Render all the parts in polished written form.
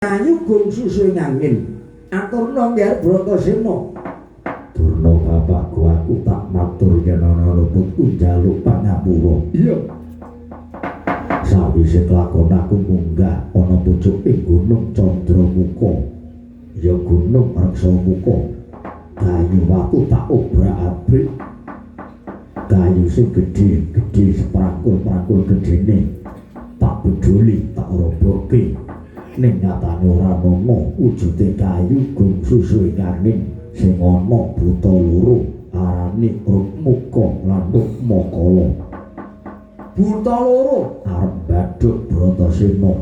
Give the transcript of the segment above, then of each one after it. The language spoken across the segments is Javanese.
Kayu gung susu ing angin. Aturna ngger Bratasena. Durna bapakku, aku tak matur yen ana luputku njaluk pangapura. Iya. Sawise kelakon aku munggah ana pucuking Gunung Candramuka, ya Gunung Reksamuka. Kayu watu tak obrak-abrik. Kayu sing gedhe-gedhe seprangkul-prangkul gedhene tak bedhuli, tak robohke. Ning nyatane ora ana wujude kayu gung susu ing angin, sing ana buta loro arane Rukmuka lan Rukmakala. Buta loro arep badhuk Bratasena,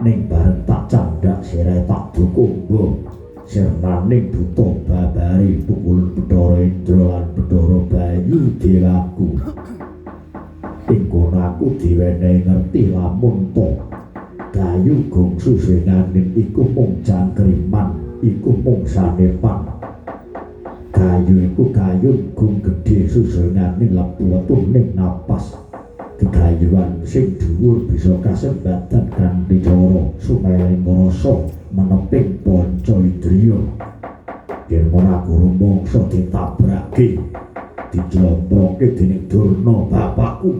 ning bareng tak candhak sirahe tak dukumba sirnaning buta babari pukulan Bathara Indra lan Bathara Bayu dewaku. Ing kono aku diwenehi ngerti lamun to kayu gong susu ing angin iku mung jangkriman, iku mung sanepan. Kayu iku kayu gong gedhe susu ing angin lebu wetu ning napas. Gegayuhan sing dhuwur bisa kasembadan kanthi cara sumeling rasa meneping panca indriya. Yen ora aku rumangsa ditabrake, dijlomproke dening Durna bapakku.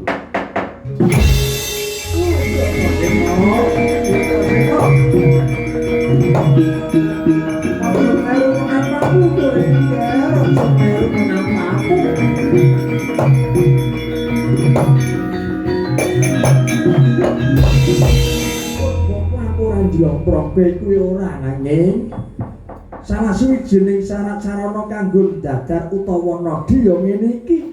Jlomproke kuwi ora, nanging salah suwijining syarat sarana kanggo ndadar utawa nadi ya ngene iki.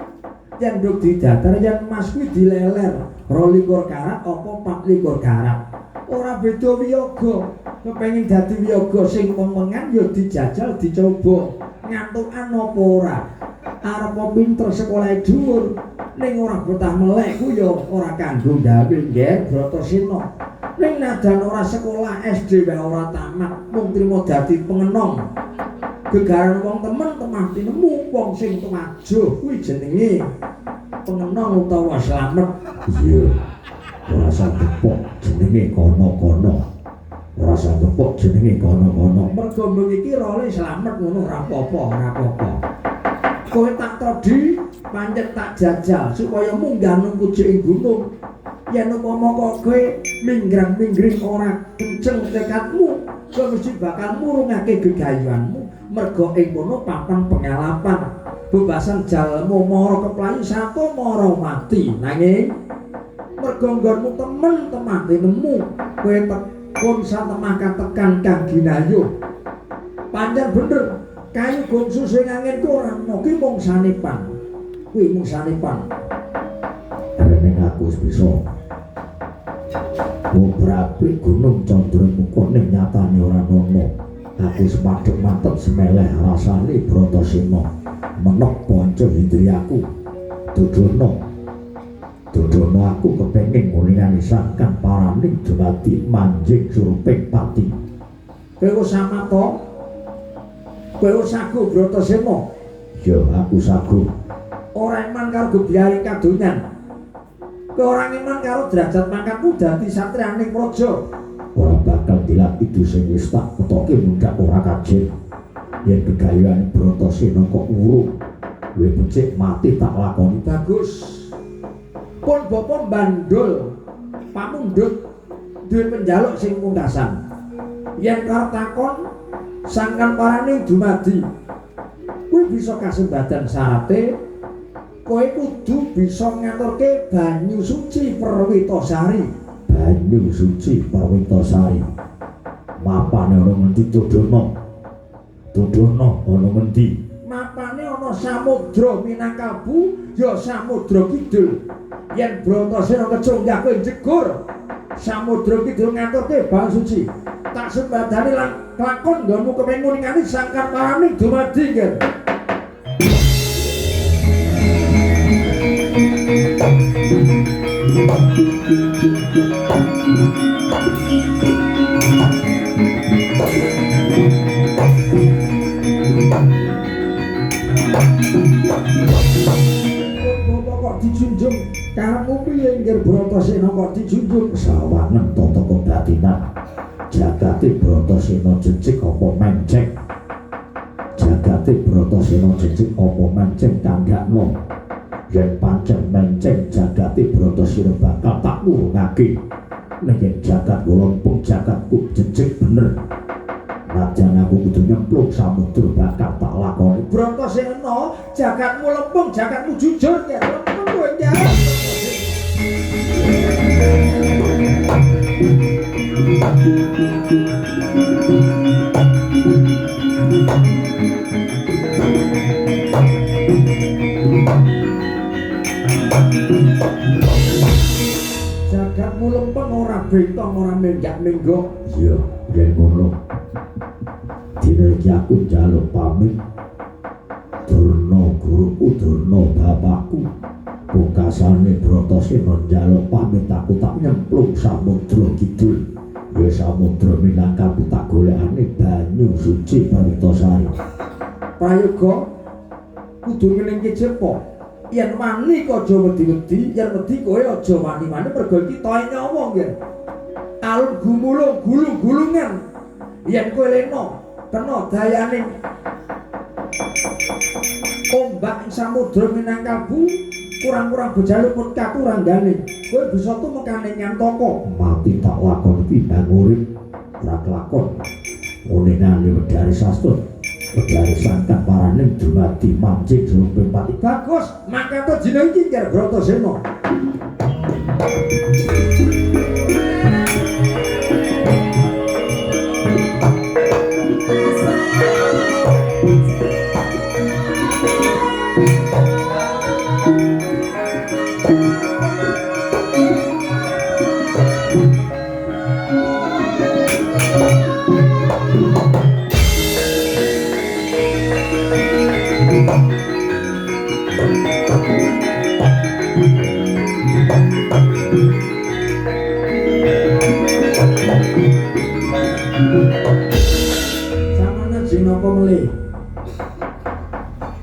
Yen nduk didadar yen mas kuwi dileler 22 karat apa 24 karat. Ora beda wiyaga. Kepengin dadi wiyaga sing weng-wengan ya dijajal dicoba. Ngantukan apa ora? Arep pinter sekolah dhuwur ning ora betah melek ku ya ora kanggo gawe ngger Bratasena. Ning nadan ora sekolah SD wae ora tamat, mung trimo dadi pengenong. Gegaran wong temen temah tinemu wong sing tumajuh kuwi jenenge pengenong utawa slamet. Iya. Ora sanggup jenenge kono-kono. Ora sanggup jenenge kono-kono. Mergo mung iki role slamet ngono ora apa-apa, ora apa-apa. Kowe tak todi pancet tak jajal supaya munggah nang pucuking gunung. Yen upama kok kowe minggrang-minggring ora kenceng tekadmu, kowe mesti bakal murungake gegayuhanmu. Merga ing kono papan pengalapan bebasan jalma mara keplayu satu mara mati. Nanging merga nggonmu temen temah tinemu, kowe tekun satemah katekan kang ginayuh. Pancen bener, kayu gong susu ing angin ku ora ana, kuwi mung sanepan. Kuwi mung sanepan. Rene aku wis bisa ngobrak-abrik Gunung Candramuka ning nyatane ora ana. Aku wis madhep mantep semeleh rasane Bratasena menep panca indriyaku. Dudono, dudono aku kepengin ngulingani sangkan paraning dumadi manjing suruping pati. Kowe wis samata? Kowe wis sagu Bratasena? Ya, aku sagu. Ora eman karo gebyare kadonyan. Kowe ora eman karo derajat pangkatmu dadi satriyaning praja. Ora bakal dilat itu sing wis tak petoke mundhak ora kajen. Yen gegayuhane Bratasena kok urung, luwih becik mati tak lakoni. Bagus. Pun bapa bandul pamundhut duwe penjaluk sing pungkasan. Yen karep takon sangkan paraning dumadi, kuwi bisa kasembadan syarate kowe kudu bisa ngaturke banyu suci Perwitasari. Banyu suci Perwitasari. Mapane ana ngendi Dudono? Dudono ana ngendi? Mapane ana samudra Minangkabu ya samudra kidul. Yen Bratasena kecunggah kowe jegur samudra kidul ngaturke banyu suci. Tak sembadani lan lakon nggonmu kepengin nguningani sangkan paraning dumadi nggih. Bapak kok dijunjung karepmu piye nggih Bratasena kok dijunjung sawangen tata kebatinan. Jagate Bratasena jejeg apa menceng? Jagate Bratasena jejeg apa menceng kandhakno? Yen pancen menceng jagate Bratasena bakal tak wurungake. Nek yen jagat lempung jagatku jejeg bener. Najan aku kudu nyemplung samudra bakal tak lakoni. Bratasena, jagatmu lempung, jagatmu jujur ya, lempung kowe ya. Jagatmu lempeng ora bentong ora menggak-menggok. Iya, yen ngono. Dina iki aku njaluk pamit Durna guruku, Durna bapakku. Pungkasane Bratasena njaluk pamit aku tak nyemplung samudra kidul. Ya samudra minangka tak golekane banyu suci Perwitasari. Prayoga kudu ngelingke Jepa. Yen wani kok aja wedi-wedi, yen wedi kowe aja wani-wani mergo iki tohe nyawa nggih. Alun gumulung gulung-gulungan. Yen kowe lena kena dayane ombak ing samudra minangkalbu kurang-kurang bejane pun kakuranggane. Kowe bisa tumekane nyantaka. Mati tak lakon timbang urip ora kelakon. Uningane wedhare sastra, wedhare sangkan paraning dumadi mancing srumping pati. Bagus, mangkat dina iki Nger Bratasena.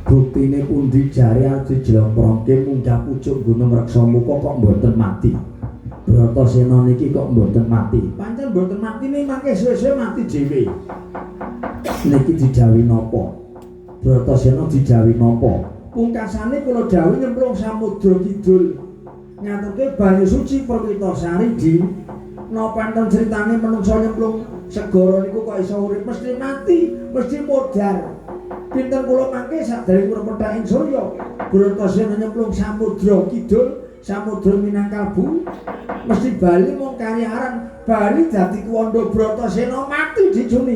Buktine pundi jare arep dijlomprongke munggah pucuk Gunung Reksamuka kok mboten mati. Bratasena niki kok mboten mati. Pancen mboten mati ning mangke suwe-suwe mati dhewe. Niki didhawuhi napa? Bratasena didhawuhi napa? Pungkasane kula dhawuhi nyemplung samudra kidul. Ngaturke banyu suci Perwitasari di napa enten critane menungsa nyemplung segara niku kok iso urip mesti mati, mesti modar. Pinten kula mangke sakderenge kula pethak surya, Bratasena nyemplung samudra kidul, samudra minangkalbu, mesti bali mung karyaran, bali dadi kuwanda Bratasena mati dicuni.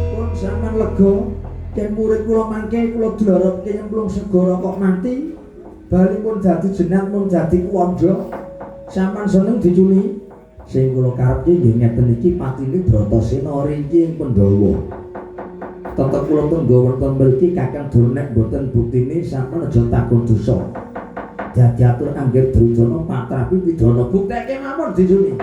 Pun sampean lega, ke murid kula mangke kula dlarepke nyemplung segara kok mati. Bali pun dadi jenat mung dadi kuwanda. Sampeyan seneng dicuni. Sing kula karepke nggih ngeten iki patine Bratasena riki ing Pandhawa. Tetep kula tengga wonten mriki Kakang Durna nek mboten buktine sampeyan aja takon dosa. Dadi atur anggir Durjana patrapi pidana bukteke mawon dicuni.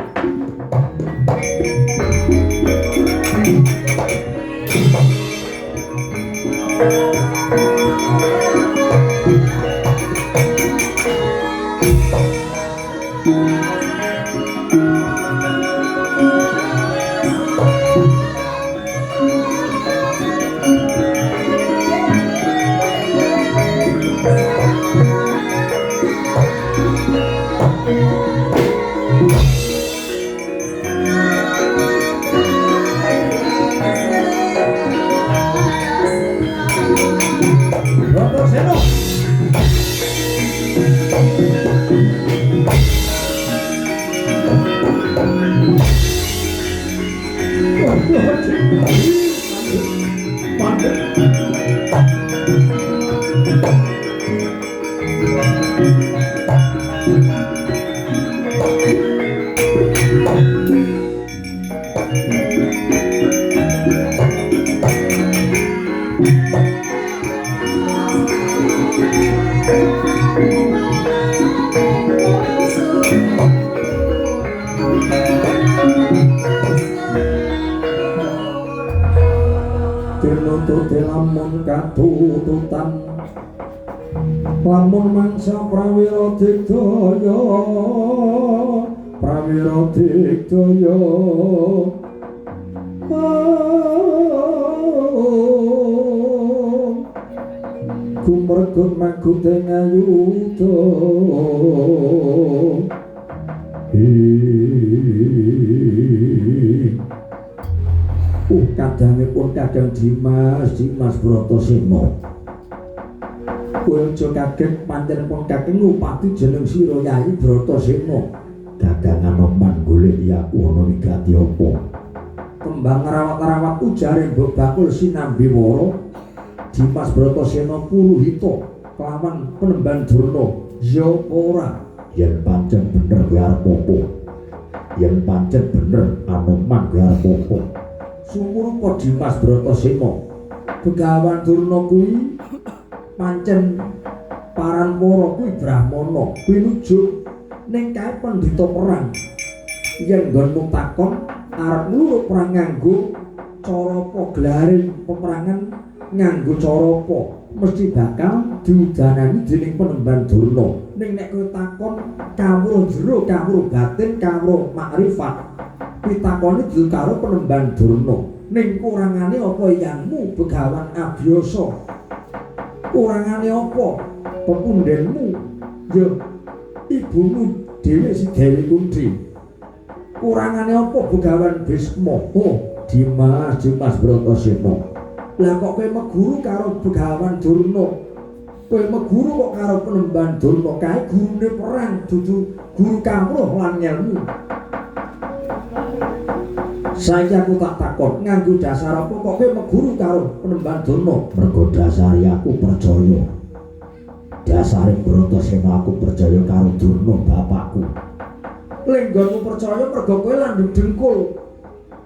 katututan lamun mangsa prawira digdaya prawira digdaya gumregut magute ngayuda. Kadangipun Kadang Dimas, Dimas Bratasena. Kowe aja kaget pancen pun kakeng ngupati jeneng sira Yayi Bratasena. Kakang Anoman golek aku ana wigati apa? Kembang rawat-rawat ujare mbok bakul sinambi wara. Dimas Bratasena puruhita kelawan Penemban Durna. Ya ora? Yen pancen bener kowe arep apa? Yen pancen bener Anoman kowe arep apa? Sumurupa Dimas Bratasena. Begawan Durna kuwi pancen paranpara kuwi brahmana, pinuju ning kae pendhita perang. Yen nggonmu takon arep ngluruk perang nganggo cara apa, gelaring peperangan nganggo cara apa, mesti bakal diudanani dening Penemban Durna. Ning nek kowe takon kawruh jero, kawruh batin, kawruh makrifat, pitakone dudu karo Penemban Durna. Ning kurangane apa yanmu Begawan Abyasa? Kurangane apa pepundhenmu? Ya ibumu dhewe si Dewi Kunthi. Kurangane apa Begawan Bisma? Oh, Dimas, Dimas Bratasena. Lah kok kowe meguru karo Begawan Durna? Kowe meguru kok karo Penemban Durna? Kae gurune perang, dudu guru kawruh lan ngelmu. Saiki aku tak takon, nganggo dasar apa kok kowe meguru karo Penemban Durna? Mergo dasare aku percaya. Dasare Bratasena aku percaya karo Durna bapakku. Lenggonmu percaya mergo kowe landung dengkul.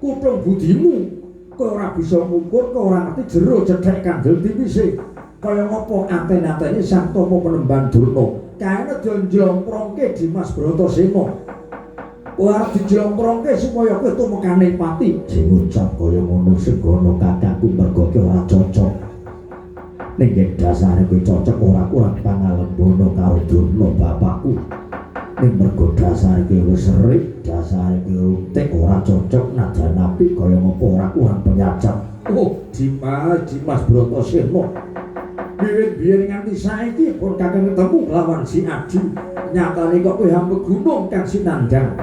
Kutung budimu, kowe ora bisa ngukur, kowe ora ngerti jero cethek kandel tipise. Kaya ngapa aten-atene Sang Tapa Penemban Durna? Kaene dijlomprongke Dimas Bratasena. Kowe arep dijlomprongke supaya kowe tumekane pati. Sing ngucap kaya ngono sing gono kakangku mergo kowe ora cocok. Ning yen dasare kowe cocok ora kurang pangalembono karo Durna bapakku. Ning mergo dasare kowe wis serik, dasare kowe rutik ora cocok najan apik kaya ngopo ora kurang penyacap. Oh, Dimas, Dimas Bratasena. Wiwit biyen nganti saiki pun kakang ketemu lawan si Adi. Nyatane kok kowe hampe gunung kang sinandang.